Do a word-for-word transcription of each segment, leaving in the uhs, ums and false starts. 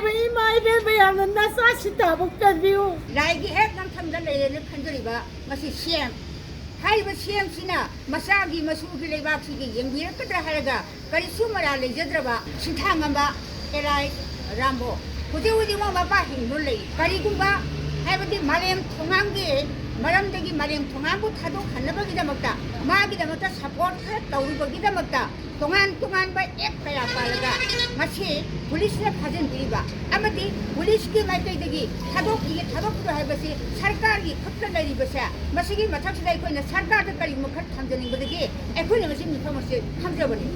ꯏꯃꯥ ꯏꯕꯦꯟ ꯃꯌꯥꯝꯅ ꯅꯆꯥ ꯁꯤꯟꯊꯥꯕꯨ ꯀꯟꯕꯤꯌꯨ꯫ ꯂꯥꯏꯒꯤ ꯍꯦꯛ ꯅꯪꯊꯪꯗ ꯂꯩꯔꯦꯅ ꯈꯟꯖꯔꯤꯕ ꯃꯁꯤ ꯁꯤ ꯑꯦꯝ꯫ ꯍꯥꯏꯔꯤꯕ ꯁꯤ ꯑꯦꯝꯁꯤꯅ ꯃꯆꯥꯒꯤ ꯃꯁꯨꯒꯤ ꯂꯩꯕꯥꯛꯁꯤꯒꯤ ꯌꯦꯡꯕꯤꯔꯛꯀꯗ꯭ꯔꯥ ꯍꯥꯏꯔꯒ ꯀꯔꯤꯁꯨ ꯃꯔꯥꯜ ꯂꯩꯖꯗ꯭ꯔꯕ ꯁꯤꯟꯊꯥꯉꯝꯕ ꯑꯦꯂꯥꯏ ꯔꯥꯝꯕꯣ ꯍꯧꯖꯤꯛ ꯍꯧꯖꯤꯛꯃꯛ ꯃꯄꯥ ꯍꯤꯡꯗꯨꯅ ꯂꯩ꯫ ꯀꯔꯤꯒꯨꯝꯕ ꯍꯥꯏꯕꯗꯤ ꯃꯥꯂꯦꯝ ꯊꯣꯉꯥꯝꯒꯤ ꯃꯔꯝꯗꯒꯤ ꯃꯥꯂꯦꯝ ꯊꯣꯉꯥꯝꯕꯨ ꯊꯥꯗꯣꯛꯍꯟꯅꯕꯒꯤꯗꯃꯛꯇ ꯃꯥꯒꯤꯗꯃꯛꯇ ꯁꯄꯣꯔꯠ ꯈꯔ ꯇꯧꯔꯨꯕꯒꯤꯗꯃꯛꯇ ꯇꯣꯉꯥꯟ ꯇꯣꯉꯥꯟꯕ ꯑꯦꯛ ꯀꯌꯥ ꯄꯥꯜꯂꯒ ꯉꯁꯤ ꯄꯨꯂꯤꯁꯅ ꯐꯥꯖꯤꯟꯕꯤꯔꯤꯕ ꯑꯃꯗꯤ ꯄꯨꯂꯤꯁꯀꯤ ꯃꯥꯏꯀꯩꯗꯒꯤ ꯊꯥꯗꯣꯛꯄꯤꯒꯦ ꯊꯥꯗꯣꯛꯄꯤꯔꯣ ꯍꯥꯏꯕꯁꯤ ꯁꯔꯀꯥꯔꯒꯤ ꯈꯨꯠꯇ ꯂꯩꯔꯤꯕꯁꯦ, ꯃꯁꯤꯒꯤ ꯃꯊꯛꯁꯤꯗ ꯑꯩꯈꯣꯏꯅ ꯁꯔꯀꯥꯔꯗ ꯀꯔꯤꯒꯨꯝꯕ ꯈꯔ ꯊꯝꯖꯅꯤꯡꯕꯗꯒꯤ ꯑꯩꯈꯣꯏꯅ ꯉꯁꯤ ꯃꯤꯐꯝ ꯑꯁꯤ ꯐꯝꯖꯕꯅꯤ꯫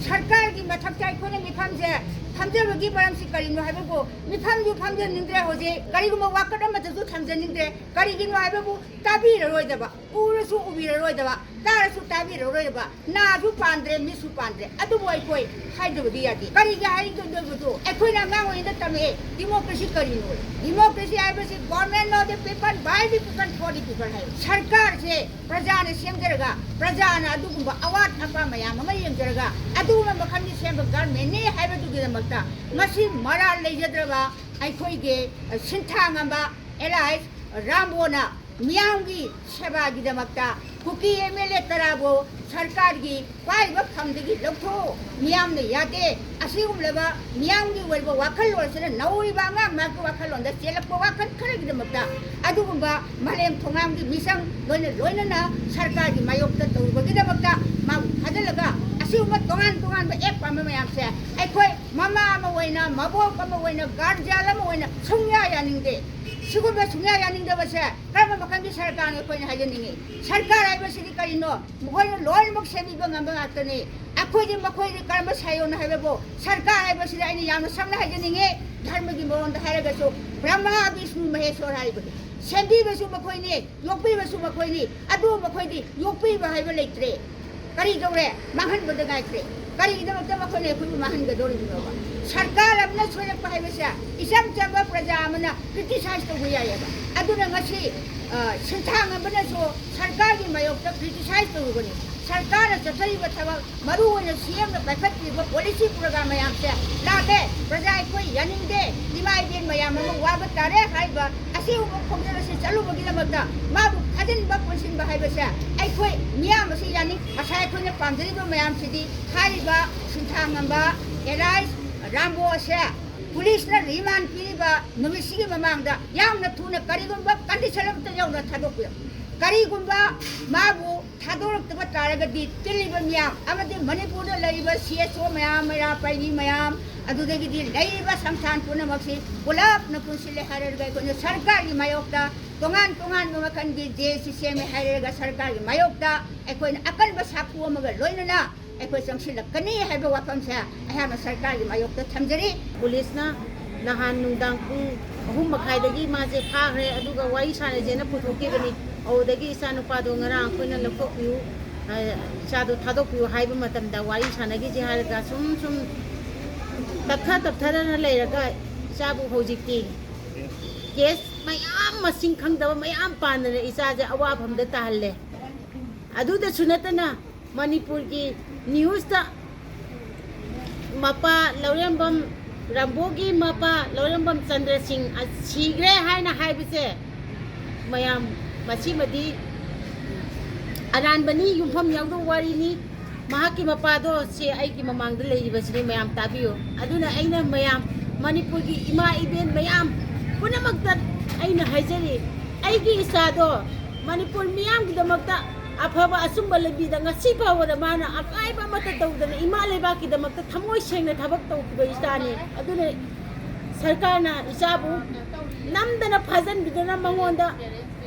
ꯁꯔꯀꯥꯔꯒꯤ ꯃꯊꯛꯇ ꯑꯩꯈꯣꯏꯅ ꯃꯤꯐꯝꯁꯦ ꯐꯝꯖꯕꯒꯤ ꯃꯔꯝꯁꯤ ꯀꯔꯤꯅꯣ ꯍꯥꯏꯕꯕꯨ ꯃꯤꯐꯝꯁꯨ ꯐꯝꯖꯅꯤꯡꯗ꯭ꯔꯦ, ꯍꯧꯖꯤꯛ ꯀꯔꯤꯒꯨꯝꯕ ꯋꯥꯀꯠ ꯑꯃꯠꯇꯁꯨ ꯊꯝꯖꯅꯤꯡꯗ꯭ꯔꯦ꯫ ꯀꯔꯤꯒꯤꯅꯣ ꯍꯥꯏꯕꯕꯨ ꯇꯥꯕꯤꯔꯔꯣꯏꯗꯕ, ꯎꯔꯁꯨ ꯎꯕꯤꯔꯔꯣꯏꯗꯕ, ꯇꯥꯔꯁꯨ ꯇꯥꯕꯤꯔꯔꯣꯏꯗꯕ, ꯅꯥꯁꯨ ꯄꯥꯟꯗ꯭ꯔꯦ, ꯃꯤꯠꯁꯨ ꯄꯥꯟꯗ꯭ꯔꯦ꯫ ꯑꯗꯨꯕꯨ ꯑꯩꯈꯣꯏ ꯍꯥꯏꯗꯕꯗꯤ ꯌꯥꯗꯦ꯫ ꯀꯔꯤꯒꯤ ꯍꯥꯏꯗꯣꯏꯅꯣ? ꯑꯩꯈꯣꯏꯅ ꯑꯉꯥꯡ ꯑꯣꯏꯔꯤꯉꯩꯗ ꯇꯝꯃꯛꯑꯦ, ꯗꯤꯃꯣꯀ꯭ꯔꯦꯁꯤ ꯀꯔꯤꯅꯣ? ꯗꯤꯃꯣꯀ꯭ꯔꯦꯁꯤ ꯍꯥꯏꯕꯁꯤ government of the people, by the people, for the people ꯍꯥꯏꯕ꯫ ꯁꯔꯀꯥꯔꯁꯦ ꯄ꯭ꯔꯖꯥꯅ ꯁꯦꯝꯖꯔꯒ ꯄ꯭ꯔꯖꯥꯅ ꯑꯗꯨꯒꯨꯝꯕ ꯑꯋꯥꯠ ꯑꯄꯥ ꯃꯌꯥꯝ ꯑꯃ ꯌꯦꯡꯖꯔꯒ ꯑꯗꯨꯒꯨꯝꯕ ꯃꯈꯜꯒꯤ ꯁꯦꯝꯕ governmentꯅꯤ ꯍꯥꯏꯕꯗꯨꯒꯤꯗꯃꯛꯇ ꯉꯁꯤ ꯃꯔꯥꯜ ꯂꯩꯖꯗ꯭ꯔꯕ ꯑꯩꯈꯣꯏꯒꯤ ꯁꯤꯟꯊꯥꯉꯝꯕ ꯑꯦꯂꯥꯏꯁ ꯔꯥꯝꯕꯣꯅ ꯃꯤꯌꯥꯝꯒꯤ ꯁꯦꯕꯥꯒꯤꯗꯃꯛꯇ ꯀꯨꯀꯤ ꯑꯦꯝ ꯑꯦꯜ ꯑꯦ ꯇꯔꯥꯕꯨ ꯁꯔꯀꯥꯔꯒꯤ ꯄꯥꯏꯔꯤꯕ ꯐꯝꯗꯒꯤ ꯂꯧꯊꯣꯛꯎ꯫ ꯃꯤꯌꯥꯝꯅ ꯌꯥꯗꯦ꯫ ꯑꯁꯤꯒꯨꯝꯂꯕ ꯃꯤꯌꯥꯝꯒꯤ ꯑꯣꯏꯕ ꯋꯥꯈꯜꯂꯣꯟꯁꯤꯅ ꯅꯧꯔꯤꯕ ꯑꯉꯥꯡ ꯃꯍꯥꯛꯀꯤ ꯋꯥꯈꯜꯂꯣꯟꯗ ꯆꯦꯜꯂꯛꯄ ꯋꯥꯈꯜ ꯈꯔꯒꯤꯗꯃꯛꯇ ꯑꯗꯨꯒꯨꯝꯕ ꯃꯥꯂꯦꯝ ꯊꯣꯉꯥꯝꯒꯤ ꯃꯤꯆꯪ ꯂꯣꯏꯅ ꯂꯣꯏꯅꯅ ꯁꯔꯀꯥꯔꯒꯤ ꯃꯥꯌꯣꯛꯇ ꯇꯧꯔꯨꯕꯒꯤꯗꯃꯛꯇ ꯃꯥꯕꯨ ꯊꯥꯖꯤꯜꯂꯒ ꯑꯁꯤꯒꯨꯝꯕ ꯇꯣꯉꯥꯟ ꯇꯣꯉꯥꯟꯕ ꯑꯦꯛ ꯄꯥꯟꯕ ꯃꯌꯥꯝꯁꯦ ꯑꯩꯈꯣꯏ ꯃꯃꯥ ꯑꯃ ꯑꯣꯏꯅ, ꯃꯕꯣꯛ ꯑꯃ ꯑꯣꯏꯅ, ꯒꯥꯔꯖꯤꯌꯥꯟ ꯑꯃ ꯑꯣꯏꯅ ꯁꯨꯡꯌꯥ ꯌꯥꯅꯤꯡꯗꯦ꯫ ꯁꯤꯒꯨꯝꯕ ꯁꯨꯡꯌꯥ ꯌꯥꯅꯤꯡꯗꯕꯁꯦ ꯀꯔꯝꯕ ꯃꯈꯜꯒꯤ ꯁꯔꯀꯥꯔꯅꯣ ꯑꯩꯈꯣꯏꯅ ꯍꯥꯏꯖꯅꯤꯡꯉꯤ꯫ ꯁꯔꯀꯥꯔ ꯍꯥꯏꯕꯁꯤꯗꯤ ꯀꯔꯤꯅꯣ? ꯃꯈꯣꯏꯅ ꯂꯣꯏꯅꯃꯛ ꯁꯦꯝꯕꯤꯕ ꯉꯝꯕ ꯉꯥꯛꯇꯅꯤ꯫ ꯑꯩꯈꯣꯏꯗꯤ ꯃꯈꯣꯏꯗꯤ ꯀꯔꯝꯕ ꯁꯥꯏꯌꯣꯅꯣ ꯍꯥꯏꯕꯕꯨ ꯁꯔꯀꯥꯔ ꯍꯥꯏꯕꯁꯤꯗ ꯑꯩꯅ ꯌꯥꯝꯅ ꯁꯝꯅ ꯍꯥꯏꯖꯅꯤꯡꯉꯤ, ꯙꯔꯃꯒꯤ ꯃꯑꯣꯡꯗ ꯍꯥꯏꯔꯒꯁꯨ ꯕ꯭ꯔꯍ꯭ꯃ, ꯕꯤꯁꯅꯨ, ꯃꯍꯦꯁꯣꯔ ꯍꯥꯏꯕꯗꯤ ꯁꯦꯝꯕꯤꯕꯁꯨ ꯃꯈꯣꯏꯅꯤ, ꯌꯣꯛꯄꯤꯕꯁꯨ ꯃꯈꯣꯏꯅꯤ꯫ ꯑꯗꯨ ꯃꯈꯣꯏꯗꯤ ꯌꯣꯛꯄꯤꯕ ꯍꯥꯏꯕ ꯂꯩꯇ꯭ꯔꯦ꯫ ꯀꯔꯤ ꯇꯧꯔꯦ? ꯃꯥꯡꯍꯟꯕꯗ ꯉꯥꯏꯈ꯭ꯔꯦ꯫ ꯀꯔꯤꯒꯤꯗꯃꯛꯇ ꯃꯈꯣꯏꯅ ꯑꯩꯈꯣꯏꯕꯨ ꯃꯥꯡꯍꯟꯒꯗꯧꯔꯤꯕꯅꯣꯕ? ꯁꯔꯀꯥꯔ ꯑꯃꯅ ꯁꯣꯏꯔꯛꯄ ꯍꯥꯏꯕꯁꯦ ꯏꯆꯝ ꯆꯝꯕ ꯄ꯭ꯔꯖꯥ ꯑꯃꯅ criticize ꯇꯧꯕ ꯌꯥꯏꯑꯕ꯫ ꯑꯗꯨꯅ ꯉꯁꯤ, ꯑ, ꯁꯤꯟꯊꯥꯡ ꯑꯃꯅꯁꯨ ꯁꯔꯀꯥꯔꯒꯤ ꯃꯥꯌꯣꯛꯇ criticize ꯇꯧꯔꯨꯕꯅꯤ꯫ ꯁꯔꯀꯥꯔꯅ ꯆꯠꯊꯔꯤꯕ ꯊꯕꯛ, ꯃꯔꯨ ꯑꯣꯏꯅ ꯁꯤ ꯑꯦꯝꯅ ꯄꯥꯏꯈꯠꯄꯤꯕ policy program ꯃꯌꯥꯝꯁꯦ ꯂꯥꯜꯂꯦ꯫ ꯄ꯭ꯔꯖꯥ ꯑꯩꯈꯣꯏ ꯌꯥꯅꯤꯡꯗꯦ꯫ ꯏꯃꯥ ꯏꯕꯦꯟ ꯃꯌꯥꯝ ꯑꯃ ꯋꯥꯕ ꯇꯥꯔꯦ ꯍꯥꯏꯕ ꯑꯁꯤꯒꯨꯝꯕ ꯈꯣꯡꯖꯦꯜ ꯑꯁꯤ ꯆꯠꯂꯨꯕꯒꯤꯗꯃꯛꯇ ꯃꯥꯕꯨ ꯐꯥꯖꯤꯟꯕ ꯄꯨꯟꯁꯤꯟꯕ ꯍꯥꯏꯕꯁꯦ ꯑꯩꯈꯣꯏ ꯃꯤꯌꯥꯝ ꯑꯁꯤ ꯌꯥꯅꯤꯡ꯫ ꯉꯁꯥꯏ ꯑꯩꯈꯣꯏꯅ ꯄꯥꯝꯖꯔꯤꯕ ꯃꯌꯥꯝꯁꯤꯗꯤ ꯍꯥꯏꯔꯤꯕ ꯁꯤꯟꯊꯥ ꯉꯝꯕ ꯑꯦꯂꯥꯏꯁ ꯔꯥꯝꯕꯣ ꯑꯁꯦ ꯄꯨꯂꯤꯁꯅ ꯔꯤꯃꯥꯟ ꯄꯤꯔꯤꯕ ꯅꯨꯃꯤꯠꯁꯤꯒꯤ ꯃꯃꯥꯡꯗ ꯌꯥꯝꯅ ꯊꯨꯅ ꯀꯔꯤꯒꯨꯝꯕ ꯀꯟꯗꯤꯁꯟ ꯑꯃꯠꯇ ꯌꯧꯅ ꯊꯥꯗꯣꯛꯄꯤꯔꯛꯎ꯫ ꯀꯔꯤꯒꯨꯝꯕ ꯃꯥꯕꯨ ꯊꯥꯗꯣꯔꯛꯇꯕ ꯇꯥꯔꯒꯗꯤ ꯇꯤꯜꯂꯤꯕ ꯃꯤꯌꯥꯝ ꯑꯃꯗꯤ ꯃꯅꯤꯄꯨꯔꯗ ꯂꯩꯔꯤꯕ ꯁꯤ ꯑꯦꯁ ꯑꯣ ꯃꯌꯥꯝ, ꯃꯩꯔꯥ ꯄꯥꯏꯕꯤ ꯃꯌꯥꯝ, ꯑꯗꯨꯗꯒꯤꯗꯤ ꯂꯩꯔꯤꯕ ꯁꯪꯁꯊꯥꯟ ꯄꯨꯝꯅꯃꯛꯁꯤ ꯄꯨꯂꯞꯅ ꯄꯨꯟꯁꯤꯜꯂꯦ ꯍꯥꯏꯔꯒ ꯑꯩꯈꯣꯏꯅ ꯁꯔꯀꯥꯔꯒꯤ ꯃꯥꯌꯣꯛꯇ ꯇꯣꯉꯥꯟ ꯇꯣꯉꯥꯟꯕ ꯃꯈꯜꯒꯤ ꯖꯦ ꯑꯦꯁ ꯁꯤ ꯁꯦꯝꯃꯦ ꯍꯥꯏꯔꯒ ꯁꯔꯀꯥꯔꯒꯤ ꯃꯥꯌꯣꯛꯇ ꯑꯩꯈꯣꯏꯅ ꯑꯀꯟꯕ ꯁꯥꯐꯨ ꯑꯃꯒ ꯂꯣꯏꯅꯅ ꯑꯩꯈꯣꯏ ꯆꯪꯁꯤꯜꯂꯛꯀꯅꯤ ꯍꯥꯏꯕ ꯋꯥꯐꯝꯁꯦ ꯑꯩꯍꯥꯛꯅ ꯁꯔꯀꯥꯔꯒꯤ ꯃꯥꯌꯣꯛꯇ ꯊꯝꯖꯔꯤ꯫ ꯄꯨꯂꯤꯁꯅ ꯅꯍꯥꯟ ꯅꯨꯡꯗꯥꯡ ꯄꯨꯡ ꯑꯍꯨꯝ ꯃꯈꯥꯏꯗꯒꯤ ꯃꯥꯁꯦ ꯐꯥꯈ꯭ꯔꯦ, ꯑꯗꯨꯒ ꯋꯥꯔꯤ ꯁꯥꯟꯅꯁꯦꯅ ꯄꯨꯊꯣꯛꯈꯤꯕꯅꯤ꯫ ꯑꯗꯨꯗꯒꯤ ꯏꯆꯥ ꯅꯨꯄꯥꯗꯣ ꯉꯔꯥꯡ ꯑꯩꯈꯣꯏꯅ ꯂꯧꯊꯣꯛꯄꯤꯌꯨ, ꯑ, ꯏꯆꯥꯗꯣ ꯊꯥꯗꯣꯛꯄꯤꯌꯨ ꯍꯥꯏꯕ ꯃꯇꯝꯗ ꯋꯥꯔꯤ ꯁꯥꯟꯅꯈꯤꯁꯦ ꯍꯥꯏꯔꯒ ꯁꯨꯝ ꯁꯨꯝ ꯇꯞꯊ ꯇꯞꯊꯗꯅ ꯂꯩꯔꯒ ꯏꯆꯥꯕꯨ ꯍꯧꯖꯤꯛꯇꯤ ꯀꯦꯁ ꯃꯌꯥꯝ, ꯃꯁꯤꯡ ꯈꯪꯗꯕ ꯃꯌꯥꯝ ꯄꯥꯟꯗꯅ ꯏꯆꯥꯁꯦ ꯑꯋꯥꯐꯝꯗ ꯇꯥꯍꯜꯂꯦ꯫ ꯑꯗꯨꯗꯁꯨ ꯅꯠꯇꯅ ꯃꯅꯤꯄꯨꯔꯒꯤ ꯅ꯭ꯌꯨꯁꯇ ꯃꯄꯥ ꯂꯧꯔꯦꯝꯕꯝ, ꯔꯥꯝꯕꯣꯒꯤ ꯃꯄꯥ ꯂꯧꯔꯦꯝꯕꯝ ꯆꯟꯗ꯭ꯔ ꯁꯤꯡ ꯁꯤꯈ꯭ꯔꯦ ꯍꯥꯏꯅ ꯍꯥꯏꯕꯁꯦ ꯃꯌꯥꯝ, ꯃꯁꯤꯃꯗꯤ ꯑꯔꯥꯟꯕꯅꯤ, ꯌꯨꯝꯐꯝ ꯌꯥꯎꯗꯕ ꯋꯥꯔꯤꯅꯤ꯫ ꯃꯍꯥꯛꯀꯤ ꯃꯄꯥꯗꯣ ꯁꯦ ꯑꯩꯒꯤ ꯃꯃꯥꯡꯗ ꯂꯩꯔꯤꯕꯁꯤꯅꯤ, ꯃꯌꯥꯝ ꯇꯥꯕꯤꯌꯨ꯫ ꯑꯗꯨꯅ ꯑꯩꯅ ꯃꯌꯥꯝ ꯃꯅꯤꯄꯨꯔꯒꯤ ꯏꯃꯥ ꯏꯕꯦꯟ ꯃꯌꯥꯝ ꯄꯨꯝꯅꯃꯛꯇ ꯑꯩꯅ ꯍꯥꯏꯖꯔꯤ, ꯑꯩꯒꯤ ꯏꯆꯥꯗꯣ ꯃꯅꯤꯄꯨꯔ ꯃꯤꯌꯥꯝꯒꯤꯗꯃꯛꯇ ꯑꯐꯕ ꯑꯆꯨꯝꯕ ꯂꯝꯕꯤꯗ ꯉꯁꯤ ꯐꯥꯎꯕꯗ ꯃꯥꯅ ꯑꯀꯥꯏꯕ ꯑꯃꯠꯇ ꯇꯧꯗꯅ ꯏꯃꯥ ꯂꯩꯕꯥꯛꯀꯤꯗꯃꯛꯇ ꯊꯃꯣꯏ ꯁꯦꯡꯅ ꯊꯕꯛ ꯇꯧꯈꯤꯕ ꯏꯆꯥꯅꯤ꯫ ꯑꯗꯨꯅ ꯁꯔꯀꯥꯔꯅ ꯏꯆꯥꯕꯨ ꯅꯝꯗꯅ ꯐꯥꯖꯤꯟꯕꯤꯗꯨꯅ ꯃꯉꯣꯟꯗ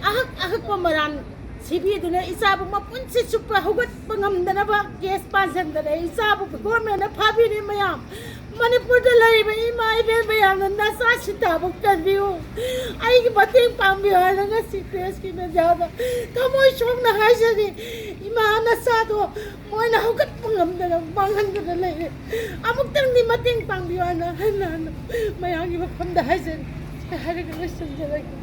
ꯑꯍꯛ ꯑꯍꯛꯄ ꯃꯔꯥꯟ ꯁꯤꯕꯤꯗꯨꯅ ꯏꯆꯥꯕꯨ ꯃꯄꯨꯟꯁꯤ ꯆꯨꯞꯄ ꯍꯧꯒꯠꯄ ꯉꯝꯗꯅꯕ ꯀꯦꯁ ꯄꯥꯟꯁꯤꯟꯗꯅ ꯏꯆꯥꯕꯨ ꯒꯣꯔꯃꯦꯟꯅ ꯐꯥꯕꯤꯔꯦ꯫ ꯃꯌꯥꯝ ꯃꯅꯤꯄꯨꯔꯗ ꯂꯩꯔꯤꯕ ꯏꯃꯥ ꯏꯕꯦꯟ ꯃꯌꯥꯝꯅ ꯅꯆꯥ ꯁꯤꯟꯊꯥꯕꯨ ꯀꯟꯕꯤꯌꯨ, ꯑꯩꯒꯤ ꯃꯇꯦꯡ ꯄꯥꯡꯕꯤꯌꯨ ꯍꯥꯏꯅ ꯉꯁꯤ ꯄ꯭ꯔꯦꯁꯀꯤ ꯃꯦꯗꯤꯌꯥꯗ ꯊꯃꯣꯏ ꯁꯣꯛꯅ ꯍꯥꯏꯖꯔꯤ꯫ ꯏꯃꯥ ꯅꯆꯥꯗꯣ ꯃꯣꯏꯅ ꯍꯧꯒꯠꯄ ꯉꯝꯗꯅ ꯃꯥꯡꯍꯟꯗꯅ ꯂꯩꯔꯦ꯫ ꯑꯃꯨꯛꯇꯪꯗꯤ ꯃꯇꯦꯡ ꯄꯥꯡꯕꯤꯌꯨ ꯍꯥꯏꯅ ꯍꯟꯅ ꯍꯟꯅ ꯃꯌꯥꯝꯒꯤ ꯃꯐꯝꯗ ꯍꯥꯏꯖꯔꯤ꯫ ꯍꯥꯏꯔꯒ ꯂꯣꯏꯁꯤꯟꯖꯔꯒꯦ꯫